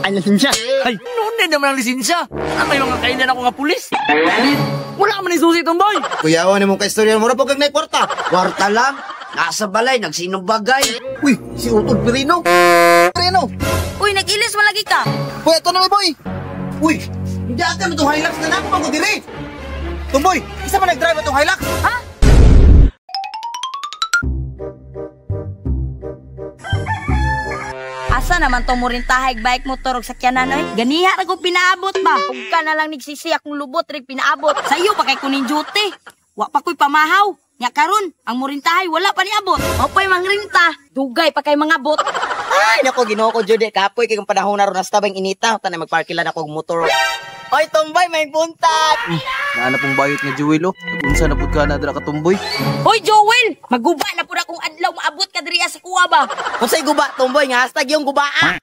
Ay, lisensya. Ay, noon naman ang lisensya. Ah, may mga kainan ako nga pulis. Wala man ni susi itong boy. Kuyawan ni mong kaistorya mo ra pag kag kwarta. Kwarta lang. Nasa balay, nagsinubagay. Uy, si Utol Pirino. Pirino. Uy, nag-ilis man lagi ka. Boy, ito na boy. Uy, hindi ata mo itong Hilux na nako bago diri. Tumboy, isa man nag-drive itong Hilux? Ha? Asa naman to mo rin tahig bike motor og sakyanan oy? Ganiha ra ko pinaabot ba? Ug ka na lang nagsisi akong lubot rig pinaabot. Sayo pa kay kuning duty. Wa pa ko'y pamahaw. Nya karon, ang murintahay wala pa niabot. Mao pa'y mangrinta, dugay pa kay mga bot. Ay nako, Ginoo ko jud, kapoy kay kung panahon na ron hasta bang inita, tanay magparkilan ako og motor. Oy Tumboy, may buntag. Naa na pong bayot nga Jewel oh. Nagunsa na pud ka na dira ka Tumboy. Hoy Joel, maguba na pud akong adlaw maabot ka diri sa kuwa ba. Unsay guba Tumboy nga hashtag yung gubaa.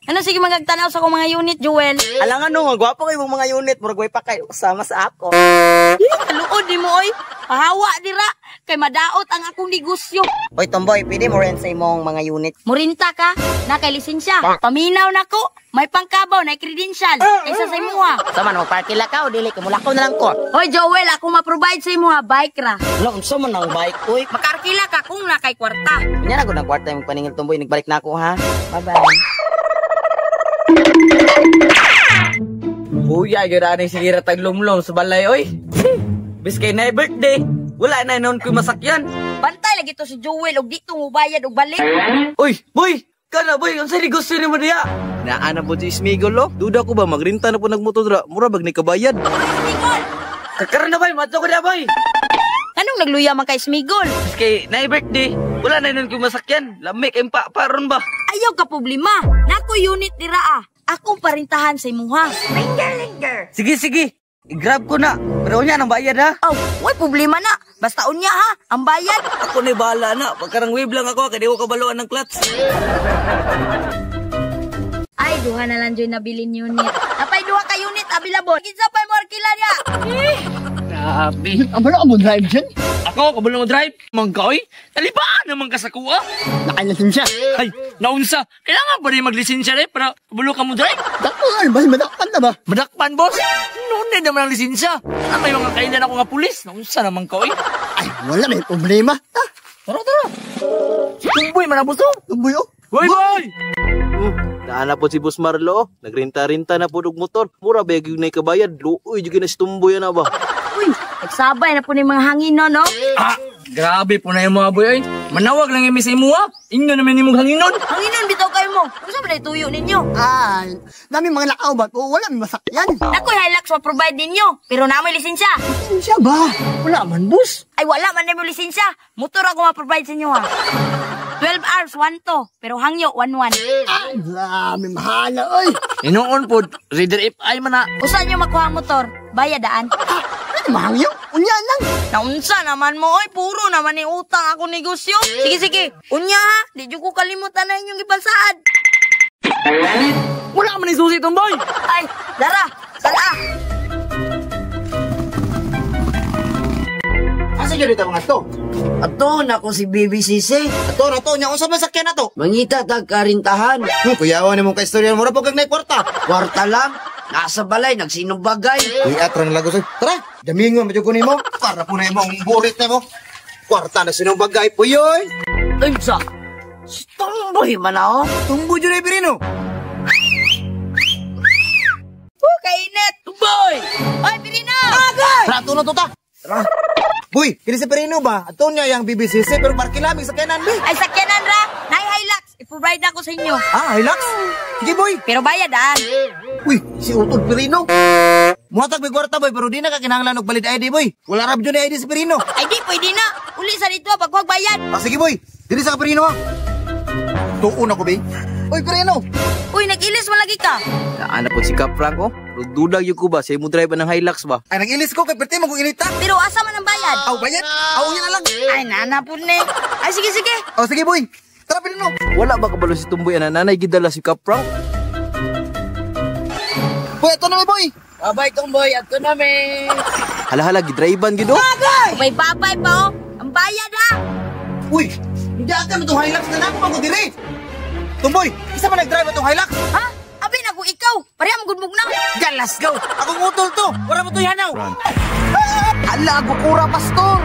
Ano sige magagtanaw sa akong mga unit, Joel? Alangan no, nga gwapo kay mong mga unit, murag way pa kay usama sa ako. Kaluod nimo oy. Pahawa dira kay madaot ang akong negosyo. Oy Tumboy, pwede mo rent sa imong mga unit. Murinta ka, na kay lisensya. Paminaw nako, may pangkabaw na credential kaysa sa imuha. Sama no, parkila ka o dili kay mulakaw na lang ko. Hoy Joel, ako ma-provide sa imuha bike ra. Wala unsa man ang bike oy. Makaarkila ka kung na kay kwarta. Unya na gud ang kwarta imong paningil Tumboy, nagbalik na ako ha. Bye-bye. Huya, gyud ani sige ra taglumlum sa balay oy. Bis kay na birthday, wala na noon ko'y masakyan. Bantay lagi to si Joel og dito mo bayad og balik. Uy, boy, kana boy, unsa negosyo nimo diha? Naa na po si Smigol oh. Duda ko ba magrinta na po nagmotor dira, mura bag ni kabayad. Smigol. Kakaron na boy, madto ko diha boy. Anong nagluya man kay Smigol? Bis kay na birthday, wala na noon ko'y masakyan. Lami kay pa ron ba? Ayaw ka problema. Nako unit dira ah. Akong parintahan sa imuha. Sige, sige. I-grab ko na. Pero unya nang bayad ha. Aw, way problema na. Basta unya ha, ang bayad. Ako ni bahala na. Pagkarang wave lang ako kay di ko kabaluan ng clutch. Ay, duha na lang joy nabilin unit. Napay duha ka unit available. Kinsa pay mo arkila niya? Grabe. Ang balo mo drive dyan? Ako, kabalo mo drive. Mangka oy. Talibaan naman ka sa kuha. Naka-lisensya. Ay, naunsa. Kailangan ba rin maglisensya rin para kabalo ka mo drive? Dakpan, ba? Madakpan na ba? Madakpan, boss. Noon naman ang lisensya. Ah, may mga kainan ako nga pulis. Naunsa naman ka oy. Ay, wala may problema. Ah, Tara, tara. Si Tumboy man ang buso. Tumboy oh. Boy, boy! Naa na po si Boss Marlo oh. Nagrinta-rinta na po og motor. Mura ba gyud nay kabayad. Luoy jud na si Tumboy ana ba. Uy, nagsabay na po ni mga hangin no, no? Ah, grabe po na yung mga boy oy. Manawag lang yung sa imuha. Inyo naman imong hanginon. Hanginon bitaw kayo mo. Unsa man ay tuyo ninyo? Ay, nami mga lakaw ba? O, wala may masakyan. Nakoy Hilux ma-provide ninyo, pero na may lisensya. Lisensya ba? Wala man, boss. Ay wala man na mo lisensya. Motor ako ma-provide sa inyo ha. 12 hours, 1 to. Pero hangyo, 1-1. Ay, grabe, mahala, oy. Inoon po, Reader FI man na. Usa nyo makuha ang motor, bayad daan. Ay, mahangyo. Unya lang. Naunsa naman mo, oy, puro naman ni utang ako negosyo. Sige, sige, unya ha, di jud ko kalimutan na inyong ipansaad. Wala man ni susi itong boy. Ay, dara, sala. Asa gyud ito mga to? Ato na ko si BBCC. Ato na to, nya unsa man sakyan na to? Mangita tag karintahan. Kuyawan ni mong kaistorya mo ra pag kag kwarta. Kwarta lang. Nasa balay, nagsinubagay. Uy, atrang lagos. Tara, damingon medyo kunin mo. Para po na imong burit na mo. Kwarta na sinubagay puyoy. Unsa? Si Tumboy man ako. Tumboy jud ay Pirino. Kainit. Tumboy! Oy, Pirino! Tara, ato na to ta. Tara. Boy, kini si Pirino ba? Ato niya yang BBCC pero parkilamig sa kanan be. Ay, sakyanan ra. Nay Hilux, i-provide ako sa inyo. Ah, Hilux? Sige boy. Pero bayad daan. Uy, si Utol Pirino. Muhatag may kwarta boy, pero di na ka kinahanglan og valid ID boy. Wala ra jud ni ID si Pirino. Ay di, pwede na. Uli sa dito, paghuwag bayad. Ah, sige boy. Dili sa ka Pirino ha. Tuon ako be. Uy, Pirino. Uy, nag-ilis man lagi ka. Naa na po si Cap Frank oh. Dudag gyud ko ba sa imo drive ng Hilux ba? Ay, nag-ilis ko kay perti mo kung inita. Pero asa man ang bayad? Aw, bayad. Aw, unya na lang. Ay, nana po ni. Ay, sige, sige. Oh, sige boy. Tara Pirino. Wala ba kabalo si Tumboy ana nanay gidala si Cap Frank? Boy, ato na boy. Bye-bye Tumboy, ato na mi. Hala-hala gidrivean gid oh. May babay pa oh. Ang bayad ha. Uy, hindi ata mo itong Hilux na nako bago diri. Tumboy, isa man nag-drive itong Hilux? Ha? Abi na Pareha mo gud mugnaw. Galas go. Akong utol to. Wala mo to hanaw. Hala, gukura, pastor.